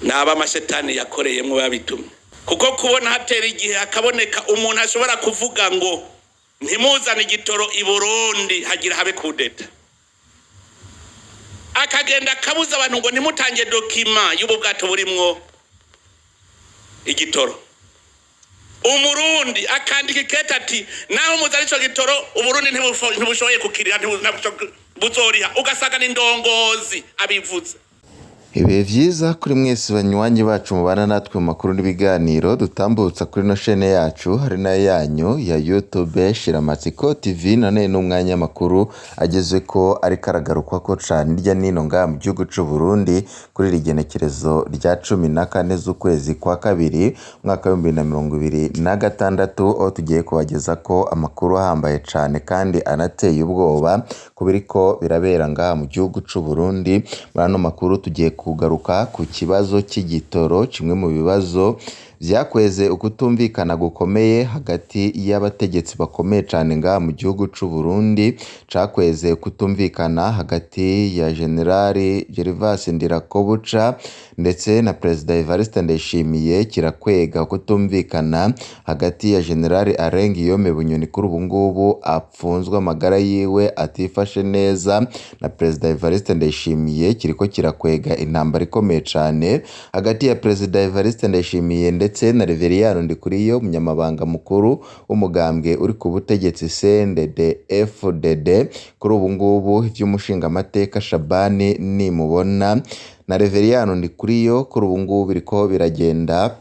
Naba amashetani yakoreyemo babitumye, kuko kubona hatera igihe hakaboneka umuntu ashobora kuvuga ngo ntimuzane igitoro i Burundi hagira habe kudeta, akagenda akabuza abantu ngo ntimutange document y'ubu bwato burimwo igitoro, Umurundi akandika ikete ati naho muzana ico gitoro, Uburundi ntibushoboye kukiriha, buzoriha, ugasanga ni indongozi abivuze. Ibihe vyiza kuri mwese banywanyi bacu mubana natwe mu makuru n'ibiganiro dutambutsa kuri ino shene yacu, hari nayo yanyu ya YouTube Shiramatsiko TV. None n'umwanya makuru agezeko ariko aragarukwako cane irya nino ngaha mu gihugu c'u Burundi kuri iri genekerezo rya 14 z'ukwezi kwa kabiri umwaka w'2026, aho tugiye kubagezako amakuru ahambaye cane kandi anateye ubwoba ku biriko birabera ngaha mu gihugu c'u Burundi. Muri ano makuru tugiye kugaruka ku kibazo c'igitoro, kimwe mu bibazo vyakweze ukutumvikana gukomeye hagati y'abategetsi bakomeye cane ngaha mu gihugu c'u Burundi, cakweze ukutumvikana hagati ya General Gervas Ndirakobuca ndetse na Perezida Evariste Ndayishimiye, kirakwega ukutumvikana hagati ya General Alain Guillaume Bunyoni, kuri ubu ngubu apfunzwe amagara yiwe atifashe neza, na Perezida Evariste Ndayishimiye, kiriko kirakwega intambara ikomeye cane hagati ya Perezida Evariste Ndayishimiye ndetse na Reveriyano Ndikuriyo, umunyamabanga mukuru w'umugambwe uri ku butegetsi CNDD FDD. Kuri ubu ngubu ivy'umushingamateka Shabani Nimubona na Reveriyano Ndikuriyo kuri ubu ngubu biriko biragenda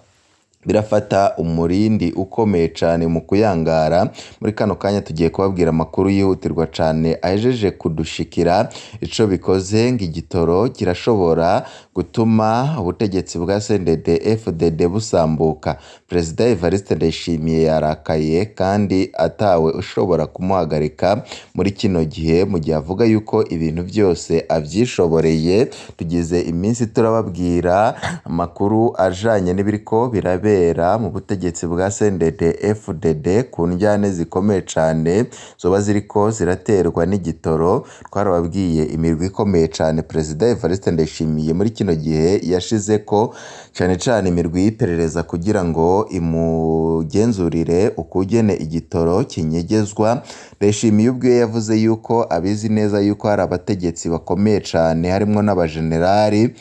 birafata umurindi ukomeye cane mu kuyangara. Muri kano kanya tugiye kubabwira amakuru yihutirwa cane ahejeje kudushikira. Ico bikoze ngo igitoro kirashobora gutuma ubutegetsi bwa CNDD FDD busambuka. Perezida Evariste Ndayishimiye yarakaye kandi atawe ushobora kumuhagarika muri kino gihe, mu gihe avuga yuko ibintu vyose avyishoboreye. Tugize iminsi turababwira amakuru ajanye n'ibiriko birabera mu butegetsi bwa CNDD FDD ku njyane zikomeye cane zoba ziriko ziraterwa n'igitoro. Twarababwiye imirwi ikomeye cane Perezida Evariste Ndayishimiye muri kino gihe yashizeko, cane cane imirwi y'iperereza kugira ngo imugenzurire ukugene igitoro kinyegezwa. Ndayishimiye ubwe yavuze yuko abizi neza yuko hari abategetsi bakomeye cane harimwo n'abajenerali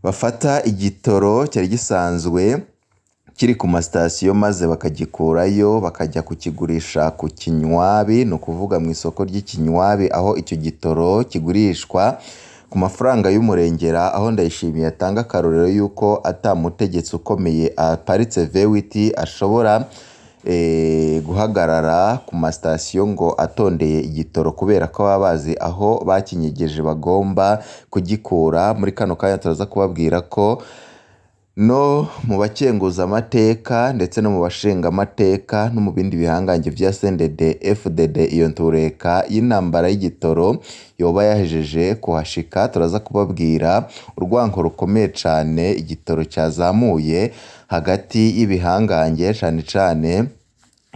bafata igitoro cyari gisanzwe kiri ku masitasiyo maze bakagikurayo bakajya kukigurisha ku kinywabi, ni ukuvuga mu isoko ry'ikinywabi aho icyo gitoro kigurishwa ku mafaranga y'umurengera, aho Ndayishimiye atanga akarorero yuko ata mutegetsi ukomeye aparitse V8 ashobora guhagarara ku masitasiyo ngo atondeye igitoro, kubera ko baba bazi aho bakinyegeje bagomba kugikura. Muri kano kanya turaza kubabwira ko no mu bakenguzamateka ndetse no mu bashingamateka no mu bindi bihangange vya CNDD FDD iyo ntureka y'intambara y'igitoro yoba yahejeje kuhashika. Turaza kubabwira urwanko rukomeye cane igitoro cyazamuye hagati y'ibihangange, cane cane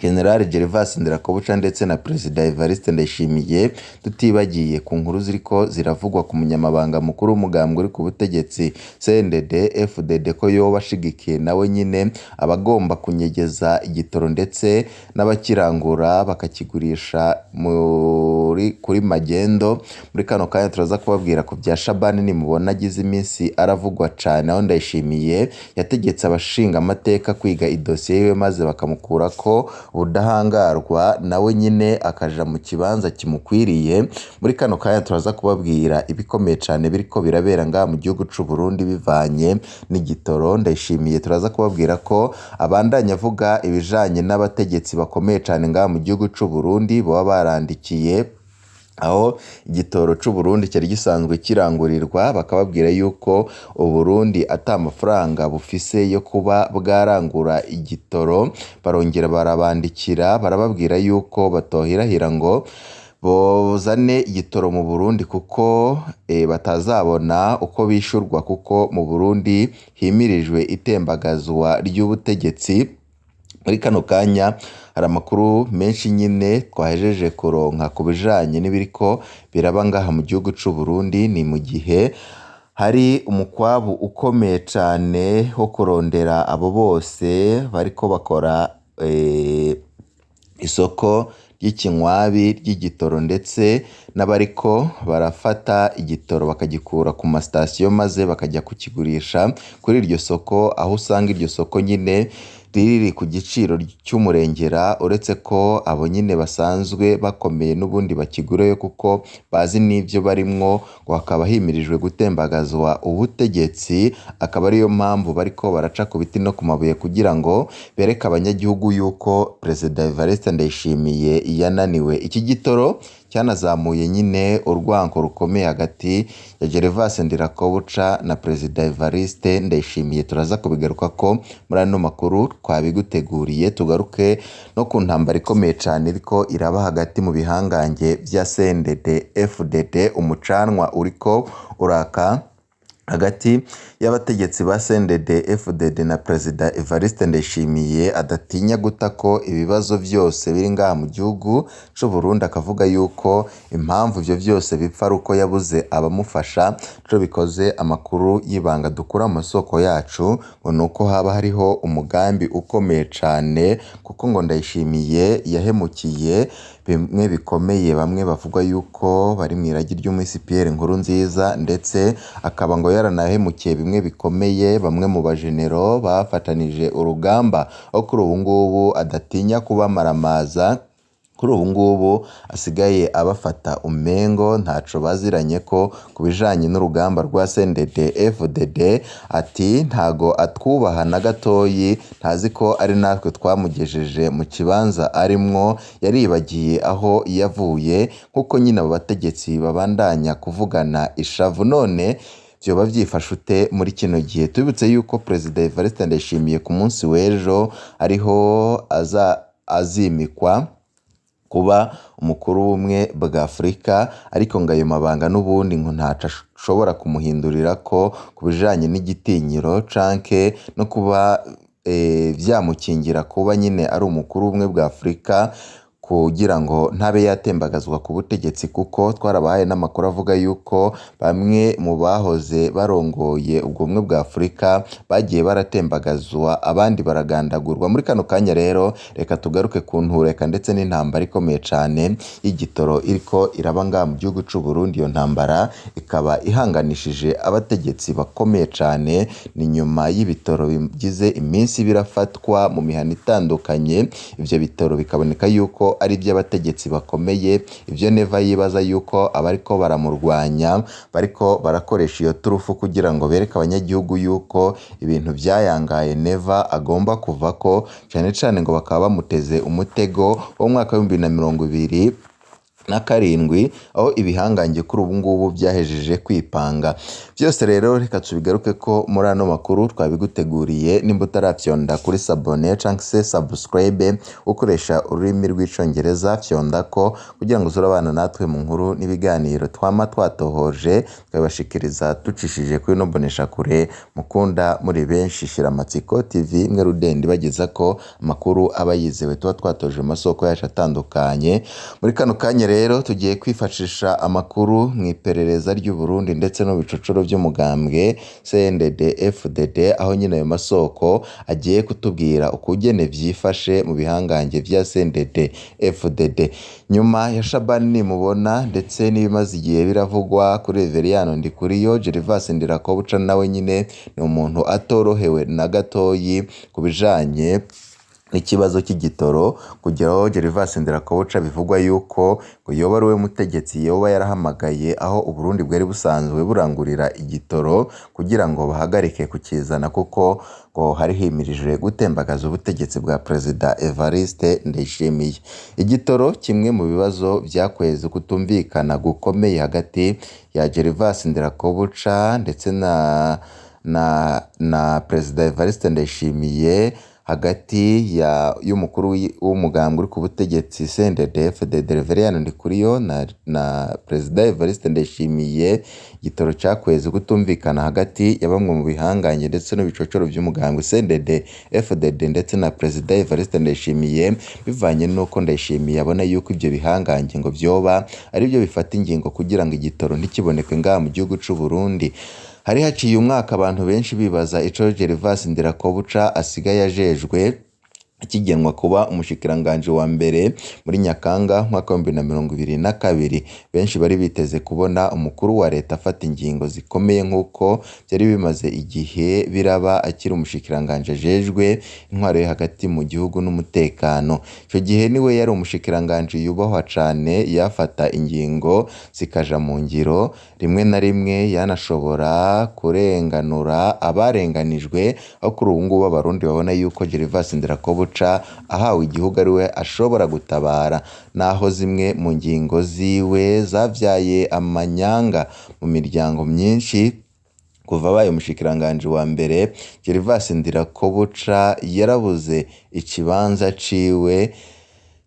General Gervas Ndirakobuca ndetse na Perezida Evariste Ndayishimiye, tutibagiye ku nkuru ziriko ziravugwa ku munyamabanga mukuru w'umugambwe uri ku butegetsi CNDD FDD ko yoba ashigikiye nawe nyine abagomba kunyegeza igitoro ndetse n'abakirangura bakakigurisha muri kuri magendo. Muri kano kanya turaza kubabwira ku bya Shabani Nimubona agize iminsi aravugwa cane, aho Ndayishimiye yategetse abashingamateka kwiga idosiye yiwe maze bakamukurako ubudahangarwa nawe nyine akaja mu kibanza kimukwiriye. Muri kano kanya turaza kubabwira ibikomeye cane biriko birabera ngaha mu gihugu c'u Burundi bivanye n'igitoro. Ndayishimiye turaza kubabwira ko abandanya avuga ibijanye n'abategetsi bakomeye cane ngaha mu gihugu c'u Burundi boba barandikiye aho igitoro c'u Burundi cyari gisanzwe kirangurirwa, bakababwira yuko Uburundi ata mafaranga bufise yo kuba bwarangura igitoro. Barongera barabandikira barababwira yuko batohirahira ngo bozane igitoro mu Burundi kuko batazabona uko bishurwa, kuko mu Burundi himirijwe itembagazwa ry'ubutegetsi. Muri kano kanya hari amakuru menshi nyine twahejeje kuronka ku bijanye n'ibiriko biraba ngaha mu gihugu c'u Burundi. Ni mu gihe hari umukwabu ukomeye cane wo kurondera abo bose bariko bakora isoko ry'ikinywabi ry'igitoro ndetse n'abariko barafata igitoro bakagikura ku masitasiyo maze bakajya kukigurisha kuri iryo soko, aho usanga iryo soko nyine riri ku giciro cy'umurengera, uretse ko abo nyine basanzwe bakomeye n'ubundi bakigurayo kuko bazi n'ivyo barimwo, ngo hakaba himirijwe gutembagazwa ubutegetsi, akaba ariyo mpamvu bariko baraca ku biti no ku mabuye kugira ngo bereke abanyagihugu yuko Perezida Evariste Ndayishimiye yananiwe. Iki gitoro cyanazamuye nyine urwango rukomeye hagati ya Gervas Ndirakobuca na Perezida Evariste Ndayishimiye. Turaza kubigarukako muri ano makuru twabiguteguriye, tugaruke no ku ntambara ikomeye cane iriko iraba hagati mu bihangange vya CNDD FDD, umucanwa uriko uraka hagati y'abategetsi ba CNDD FDD na Perezida Evariste Ndayishimiye adatinya guta ko ibibazo vyose biri ngaha mu gihugu c'u Burundi, akavuga yuko impamvu ivyo vyose bipfa ari uko yabuze abamufasha. Ico bikoze amakuru y'ibanga dukura mu masoko yacu ngo nuko haba hariho umugambi ukomeye cane, kuko ngo Ndayishimiye yahemukiye bimwe bikomeye, bamwe bavuga yuko bari mw'iragi ry'umwisi Pierre Nkurunziza, ndetse akaba ngo yaranahemukiye bimwe bikomeye bamwe mu bajenero bafatanije urugamba, aho kuri ubu ngubu adatinya kubamaramaza, kuri ubu ngubu asigaye abafata umengo ntaco baziranye ko ku bijanye n'urugamba rwa CNDD FDD, ati ntago atwubaha na gatoyi, ntazi ko ari natwe twamugejeje mu kibanza arimwo, yaribagiye aho yavuye, nk'uko nyine abo bategetsi babandanya kuvugana ishavu. None vyoba vyifashe ute muri kino gihe? Tubibutse yuko Perezida Evariste Ndayishimiye ku munsi w'ejo ariho azimikwa kuba umukuru w'ubumwe bwa Afurika, ariko ngo ayo mabanga n'ubundi ngo ntaco ashobora kumuhindurirako ku bijanye n'igitinyiro canke no kuba vyamukingira kuba nyine ari umukuru w'ubumwe bwa Afurika, kugira ngo ntabe yatembagazwa ku butegetsi, kuko twarabahaye n'amakuru avuga yuko bamwe mu bahoze barongoye ubwo bumwe bwa Afurika bagiye baratembagazwa abandi baragandagurwa. Muri kano kanya rero reka tugaruke ku ntureka ndetse n'intambara ikomeye cane y'igitoro iriko iraba ngaha mu gihugu c'u Burundi. Iyo ntambara ikaba ihanganishije abategetsi bakomeye cane, ni nyuma y'ibitoro bigize iminsi birafatwa mu mihana itandukanye, ivyo bitoro bikaboneka yuko ari ivy'abategetsi bakomeye, ivyo Neva yibaza yuko abariko baramurwanya bariko barakoresha iyo turufu kugira ngo bereke abanyagihugu yuko ibintu vyayangaye Neva agomba kuvako, cane cane ngo bakaba bamuteze umutego wo mu mwaka w'ibihumbi 2027, aho ibihangange kuri ubu ngubu vyahejeje kwipanga. Vyose rero reka tubigaruke ko muri ano makuru twabiguteguriye, nimba utaravyonda kuri sabone canke se subscribe ukoresha ururimi rw'icongereza, fyondako kugira ngo uze urabana natwe mu nkuru n'ibiganiro twama twatohoje, tukabibashikiriza ducishije kuri ino mboneshakure mukunda muri benshi, Shiramatsiko TV, imwe rudende ibagezako amakuru aba yizewe tuba twatoje mu masoko yacu atandukanye. Muri kano kanya rero tugiye kwifashisha amakuru mu iperereza ry'u Burundi ndetse no mu bicocoro vy'umugambwe CNDD FDD, aho nyine ayo masoko agiye kutubwira ukugene vyifashe mu bihangange vya CNDD FDD. Nyuma ya Shabani Nimubona ndetse n'ibimaze igihe biravugwa kuri Reveriyano Ndikuriyo, Gervas Ndirakobuca nawe nyine ni umuntu atorohewe na gatoyi ku bijanye n'ikibazo cy'igitoro, kugera aho Gervas Ndirakobuca bivugwa yuko ngo yoba ari we mutegetsi yoba yarahamagaye aho Uburundi bwari busanzwe burangurira igitoro kugira ngo bahagarike kukizana, kuko ngo hari himirijwe gutembagaza ubutegetsi bwa Perezida Evariste Ndayishimiye. Igitoro kimwe mu bibazo vyakweze kutumvikana gukomeye hagati ya Gervas Ndirakobuca ndetse na Perezida Evariste Ndayishimiye, hagati y'umukuru w'umugambwe uri ku butegetsi CNDD FDD Reveriyano Ndikuriyo na Perezida Evariste Ndayishimiye. Igitoro cakweze kutumvikana hagati ya bamwe mu bihangange ndetse n'ibicocoro vy'umugambwe CNDD FDD ndetse na Perezida Evariste Ndayishimiye, bivanye n'uko Ndayishimiye abona yuko ivyo bihangange ngo vyoba arivyo bifata ingingo kugira ngo igitoro ntikiboneke ngaha mu gihugu c'u Burundi. Hari haciye umwaka abantu benshi bibaza ico Gervas Ndirakobuca asigaye ajejwe akigenwa kuba umushikiranganji wa mbere muri Nyakanga umwaka w'2022. Benshi bari biteze kubona umukuru wa leta afata ingingo zikomeye nk'uko vyari bimaze igihe biraba akiri umushikiranganji ajejwe intwaro yo hagati mu gihugu n'umutekano. Ico gihe niwe yari umushikiranganji yubahwa cane, yafata ingingo zikaja mu ngiro, rimwe na rimwe yanashobora kurenganura abarenganijwe, aho kuri ubu ngubu Abarundi babona yuko Gervas Ndirakobuca ahawe igihugu ariwe ashobora gutabara, naho zimwe mu ngingo ziwe zavyaye amanyanga mu miryango myinshi. Kuva abaye umushikiranganji wa mbere, Gervas Ndirakobuca yarabuze ikibanza ciwe.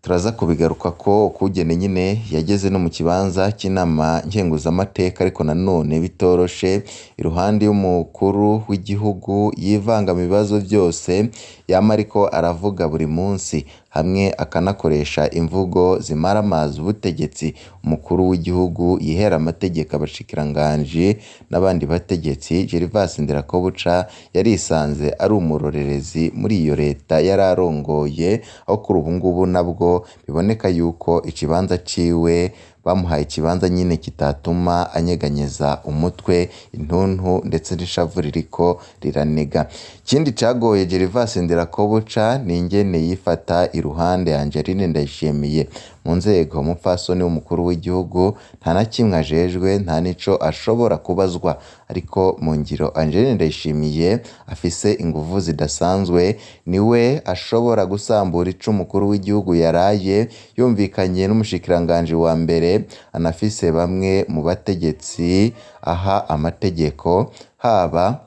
Turaza kubigarukako ukugene nyene yageze no mu kibanza c'inama nkenguzamateka, ariko nanone bitoroshe. Iruhande y'umukuru w'igihugu yivanga mu bibazo vyose yama ariko aravuga buri munsi, hamwe akanakoresha imvugo zimaramaza ubutegetsi. Umukuru w'igihugu yihera amategeko abashikiranganji n'abandi bategetsi. Gervas Ndirakobuca yarisanze ari umurorerezi muri iyo leta yararongoye, aho kuri ubu ngubu nabwo biboneka yuko ikibanza ciwe bamuhaye ikibanza nyine kitatuma anyeganyeza umutwe, intuntu ndetse n'ishavu ririko riranega. Ikindi cagoye Gervas Ndirakobuca ni ingene yifata iruhande ya Angeline Ndayishimiye mu nzego. Umupfasoni w'umukuru w'igihugu nta na kimwe ajejwe, nta nico ashobora kubazwa, ariko mu ngiro Angeline Ndayishimiye afise inguvu zidasanzwe, niwe ashobora gusambura ico umukuru w'igihugu yaraye yumvikanye n'umushikiranganji wa mbere, anafise bamwe mu bategetsi aha amategeko, haba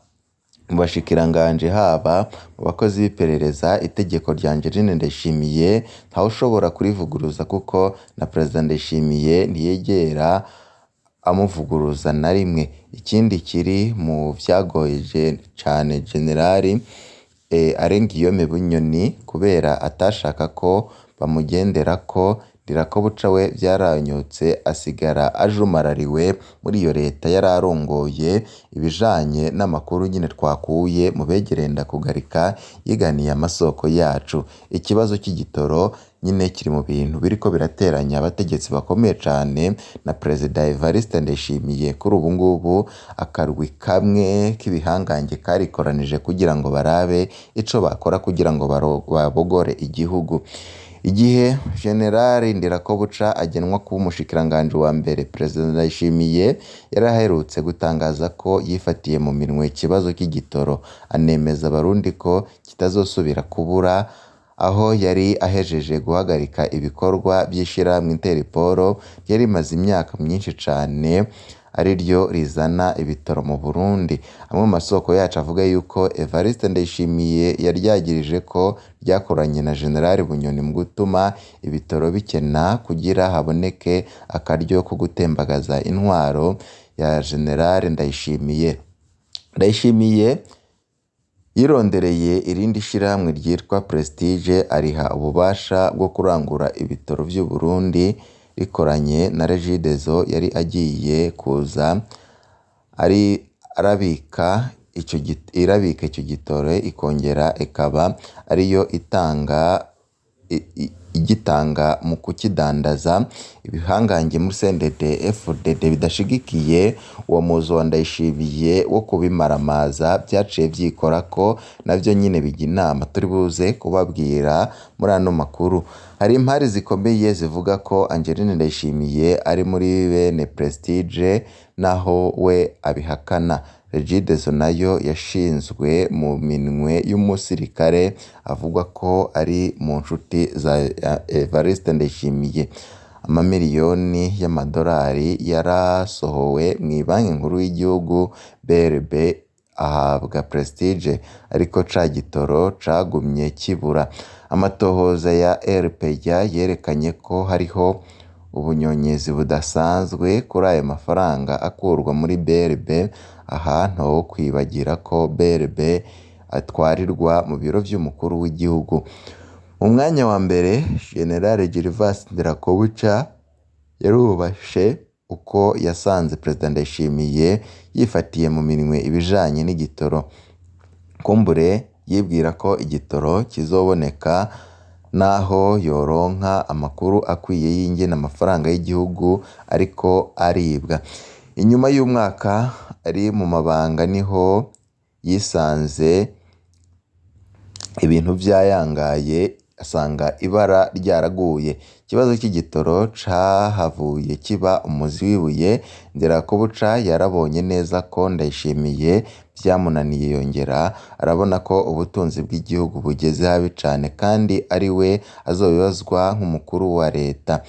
mu bashikiranganji haba mu bakozi b'iperereza. Itegeko rya Angeline Ndayishimiye ntawushobora kurivuguruza kuko na Perezida Ndayishimiye ntiyegera amuvuguruza na rimwe. Ikindi kiri mu vyagoye cane Generali Arengiyome Bunyoni kubera atashaka ko bamugenderako, Ndirakobuca we vyaranyotse asigara ajumarariwe muri iyo leta yararongoye. Ibijanye n'amakuru nyene twakuye mu begereye Ndakugarika yiganiye amasoko yacu. Ikibazo c'igitoro nyine kiri mu bintu biriko birateranya abategetsi bakomeye cane na Perezida Evariste Ndayishimiye. Kuri ubu ngubu akarwi kamwe k'ibihangange karikoranije kugira ngo barabe ico bakora kugira ngo babogore igihugu. Igihe Generali Ndirakobuca agenwa kuba umushikiranganji wa mbere, Perezida Ndayishimiye yari aherutse gutangaza ko yifatiye mu minwe ikibazo c'igitoro, anemeza Abarundi ko kitazosubira kubura, aho yari ahejeje guhagarika ibikorwa vy'ishirahamwe Interpol ryari rimaze imyaka myinshi cane ariryo rizana ibitoro mu Burundi. Amwe mu masoko yacu avuga yuko Evariste Ndayishimiye yaryagirije ko ryakoranye na Generali Bunyoni mu gutuma ibitoro bikena kugira haboneke akaryo ko gutembagaza intwaro ya Generali Ndayishimiye. Ndayishimiye yirondereye irindi shirahamwe ryitwa Prestige, ariha ububasha bwo kurangura ibitoro vy'u Burundi rikoranye na Regideso yari agiye kuza arabika irabika ico gitoro ikongera ikaba ariyo itanga igitanga mu kukidandaza. Ibihangange muri CNDD FDD bidashigikiye uwo muzo wa Ndayishimiye wo kubimaramaza vyaciye vyikorako, navyo nyene bijya inama turi buze kubabwira muri ano makuru. Hari impari zikomeye zivuga ko Angeline Ndayishimiye ari muri bene Prestige naho we abihakana. Regideso nayo yashinzwe mu minwe y'umusirikare avugwa ko ari mu nshuti za Evariste Ndayishimiye. Amamiliyoni y'amadolari yarasohowe mw'ibanki nkuru y'igihugu BRB ahabwa Prestige, ariko ca gitoro cagumye kibura. Amatohoza ya RPA yerekanye ko hariho ubunyonyezi budasanzwe kuri ayo mafaranga akurwa muri BRB. Aha ntawokwibagira ko BRB atwarirwa mu biro vy'umukuru w'igihugu. Mu mwanya wa mbere, General Gervas Ndirakobuca yarubashe. uko yasanze Perezida Ndayishimiye yifatiye mu minwe ibijanye n'igitoro. Kumbure yibwira ko igitoro kizoboneka naho yoronka amakuru akwiye y'ingene amafaranga y'igihugu ariko aribwa. Inyuma y'umwaka ari mu mabanga niho yisanze ibintu vyayangaye, asanga ibara ryaraguye. Ikibazo c'igitoro cahavuye kiba umuzi w'ibuye. Nderakobuca yarabonye neza ko Ndayishimiye vyamunaniye, yongera arabona ko ubutunzi bw'igihugu bugeze habi cane kandi ari we azobibazwa nk'umukuru wa leta.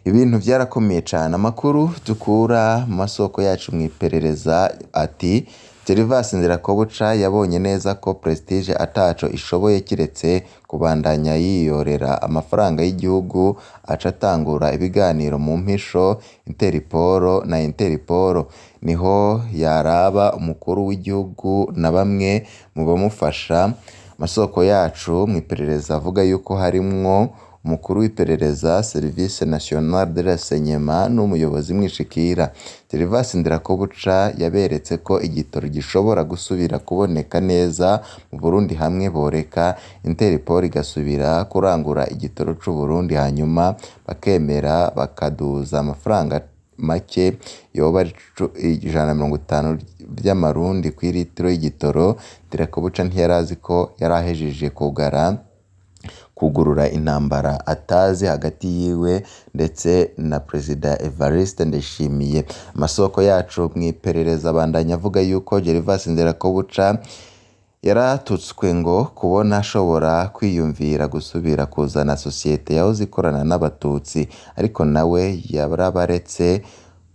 Ibintu vyarakomeye cane. Amakuru dukura mu masoko yacu mw'iperereza ati Gervas Nderakobuca yabonye neza ko Prestige ataco ishoboye kiretse kubandanya yiyorera amafaranga y'igihugu, aca atangura ibiganiro mu mpisho Interpol na Interpol. Niho yaraba umukuru w'igihugu na bamwe mu bamufasha. Amasoko yacu mw'iperereza avuga yuko harimwo umukuru w'iperereza, Service National de Renseignement n'umuyobozi mwishikira. Gervas Nderakobuca yaberetse ko igitoro gishobora gusubira kuboneka neza mu Burundi hamwe boreka Interpol igasubira kurangura igitoro c'u Burundi, hanyuma bakemera bakaduza amafaranga make yoba ari 150 vy'amarundi kw'iritiro y'igitoro. Nderakobuca ntiyarazi ko yarahejeje kugurura intambara atazi hagati yiwe ndetse na Perezida Evariste Ndayishimiye. Amasoko yacu mw'iperereza abandanya avuga yuko Gervas Nderakobuca yaratutswe ngo kubona ashobora kwiyumvira gusubira kuzana sosiyete yahoze ikorana n'abatutsi, ariko nawe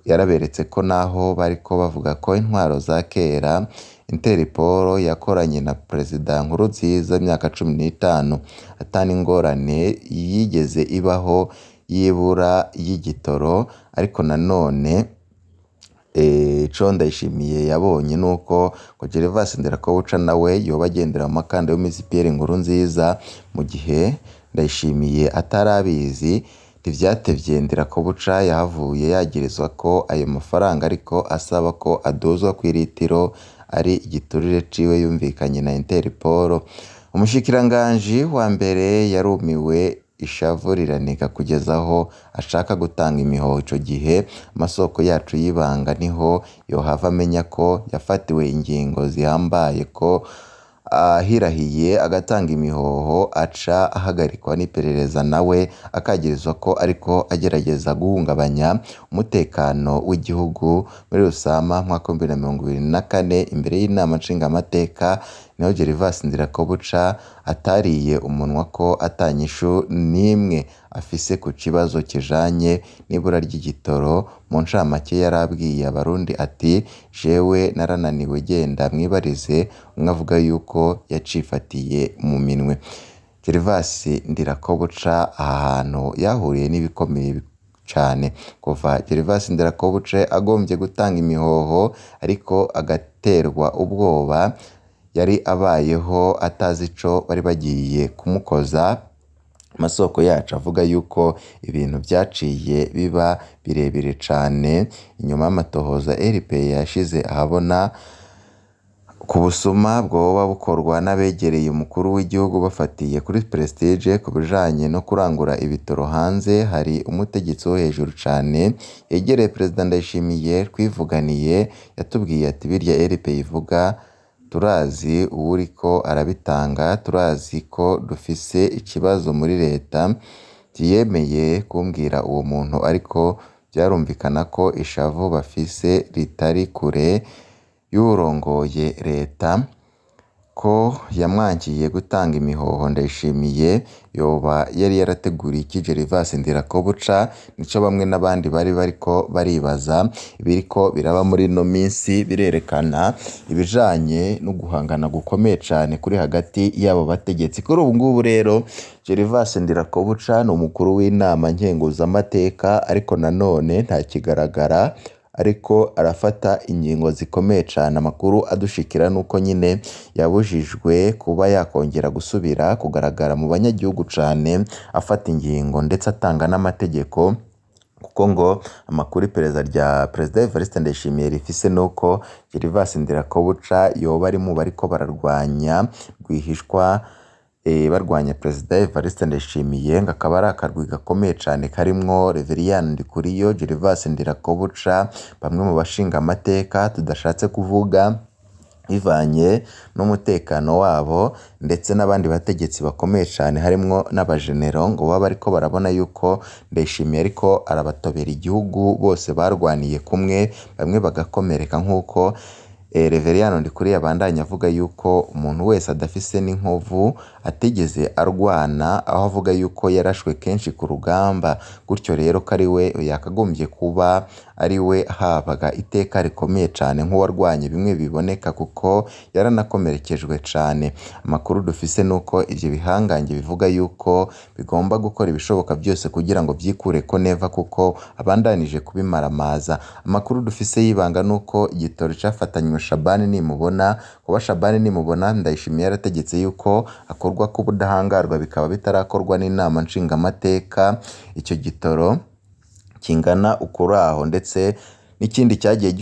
yaraberetse ko naho bariko bavuga ko intwaro za kera Interpol yakoranye na Perezida Nkurunziza imyaka 15 ata n'ingorane yigeze ibaho y'ibura y'igitoro. Ariko nanone ico Ndayishimiye yabonye nuko ngo Gervas Nderakobuca nawe yoba agendera mu makanda y'umuhisi Pierre Nkurunziza, mu gihe Ndayishimiye atarabizi. Ntivyatevye Nderakobuca yahavuye yagirizwa ko ayo mafaranga ariko asaba ko aduzwa kw'iritiro ari igiturire ciwe yumvikanye na Interpol. Umushikiranganji wa mbere yarumiwe, ishavu riraniga kugeza aho ashaka gutanga imihoho. Ico gihe amasoko yacu y'ibanga niho yohava amenya ko yafatiwe ingingo zihambaye, ko ahirahiye agatanga imihoho aca ahagarikwa n'iperereza, nawe akagirizwa ko ariko agerageza guhungabanya umutekano w'igihugu. Muri Rusama mwaka 2024 imbere y'inama nshingamateka niho Gervas Nderakobuca atariye umunwa ko ata nyishu n'imwe afise ku kibazo kijanye n'ibura ry'igitoro. Mu ncamake yarabwiye abarundi ati jewe narananiwe, genda mwibarize umwe avuga yuko yacifatiye mu minwe. Gervas Ndirakobuca aha hantu yahuriye n'ibikomeye cane. Kuva Gervas Nderakobuca agomvye gutanga imihoho ariko agaterwa ubwoba, yari abayeho atazi ico bari bagiye kumukoza. Amasoko yacu avuga yuko ibintu vyaciye biba birebire cane inyuma y'amatohoza RP yashize ahabona ku busuma bwoba bukorwa n'abegereye umukuru w'igihugu bafatiye kuri Prestige ku bijanye no kurangura ibitoro hanze. Hari umutegetsi wo hejuru cane yegereye Perezida Ndayishimiye twivuganiye, yatubwiye ati birya RP ivuga turazi uwuriko arabitanga, turazi ko dufise ikibazo muri leta. Ntiyemeye kumbwira uwo muntu, ariko vyarumvikana ko ishavu bafise ritari kure y'uwurongoye leta, ko yamwankiye gutanga imihoho. Ndayishimiye yoba yari yarateguriye iki Gervas Ndirakobuca? Nico bamwe n'abandi bari bariko baribaza. Ibiriko biraba muri ino minsi birerekana ibijanye no guhangana gukomeye cane kuri hagati y'abo bategetsi. Kuri ubu ngubu rero Gervas Ndirakobuca ni umukuru w'inama nkenguzamateka, ariko nanone ntakigaragara, ariko arafata ingingo zikomeye cane. Amakuru adushikira nuko nyine yabujijwe kuba yakongera gusubira kugaragara mu banyagihugu cane, afata ingingo ndetse atanga n'amategeko Kuko ngo amakuru iperereza rya Perezida Evariste Ndayishimiye rifise nuko Gervas Ndirakobuca yoba ari mu bariko bararwanya rwihishwa, barwanya Perezida Evariste Ndayishimiye, ngo akaba ari akarwi gakomeye cane karimwo Reverien Ndikuriyo, Gervas Ndirakobuca, bamwe mu bashinga amateka tudashatse kuvuga bivanye n'umutekano wabo, ndetse n'abandi bategetsi bakomeye cane harimwo n'abajenero, ngo baba bariko barabona yuko Ndayishimiye ariko arabatobera igihugu, bose barwaniye kumwe, bamwe bagakomereka nk'uko Reverien Ndikuriyo abandanya avuga yuko umuntu wese adafise n'inkovu atigeze arwana, aho avuga yuko yarashwe kenshi ku rugamba, gutyo rero ko ari we yakagombye kuba ari we ahabwa iteka rikomeye cane nk'uwarwanye bimwe biboneka, kuko yaranakomerekejwe cane. Amakuru dufise nuko ivyo bihangange bivuga yuko bigomba gukora ibishoboka byose kugira ngo vyikureko Neva, kuko abandanije kubimaramaza. Amakuru dufise y'ibanga nuko igitoro cafatanywe Shabani Nimubona, kuba Shabani Nimubona Ndayishimiye yarategetse yuko akorwa k'ubudahangarwa, bikaba bitarakorwa n'inama nshingamateka, ico gitoro kingana ukuraho, ndetse n'ikindi cyagiye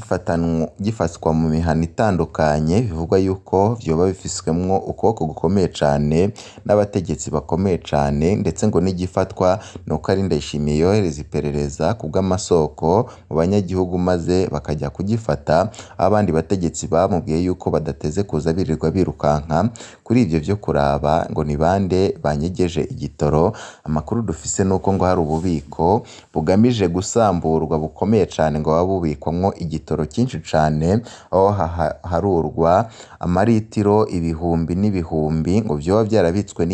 gifatwa mu mihana itandukanye, bivugwa yuko vyoba bifiswemwo ukuboko gukomeye cane n'abategetsi bakomeye cane, ndetse ngo n'igifatwa nuko ari Ndayishimiye yohereza iperereza kubw'amasoko mu banyagihugu maze bakajya kugifata, aho abandi bategetsi bamubwiye yuko badateze kuza birirwa birukanka kuri ivyo vyo kuraba ngo ni bande banyegeje igitoro. Amakuru dufise nuko ngo hari ububiko bugamije gusamburwa bukomeye cane, ngo buba bubikwamwo igitoro cyinshi cane, aho haharurwa amaritiro ibihumbi n'ibihumbi, ngo vyoba vyarabitswe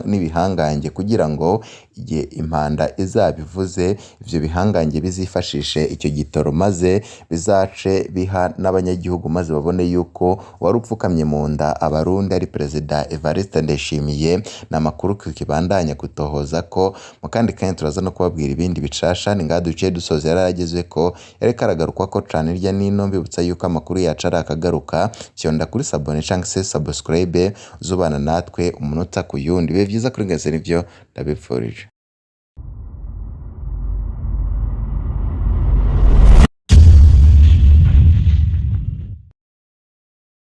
n'ibihangange kugira ngo igihe impanda izaba ivuze ivyo bihangange bizifashishe icyo gitoro, maze bizace biha n'abanyagihugu, maze babone yuko uwari upfukamye mu nda Abarundi ari Perezida Evariste Ndayishimiye. Ni amakuru tukibandanya gutohoza ko mu kandi kanya turaza no kubabwira ibindi bicasha. Ni ngaha duciye dusoza yaragezweko, yariko aragarukwako cane hirya n'ino, mbibutsa yuko amakuru yacu ari akagaruka. Fyonda kuri sabone canke se subscribe, uzubana natwe umunota ku yundi. Ibihe vyiza kuri mwese nivyo ndabipfurije.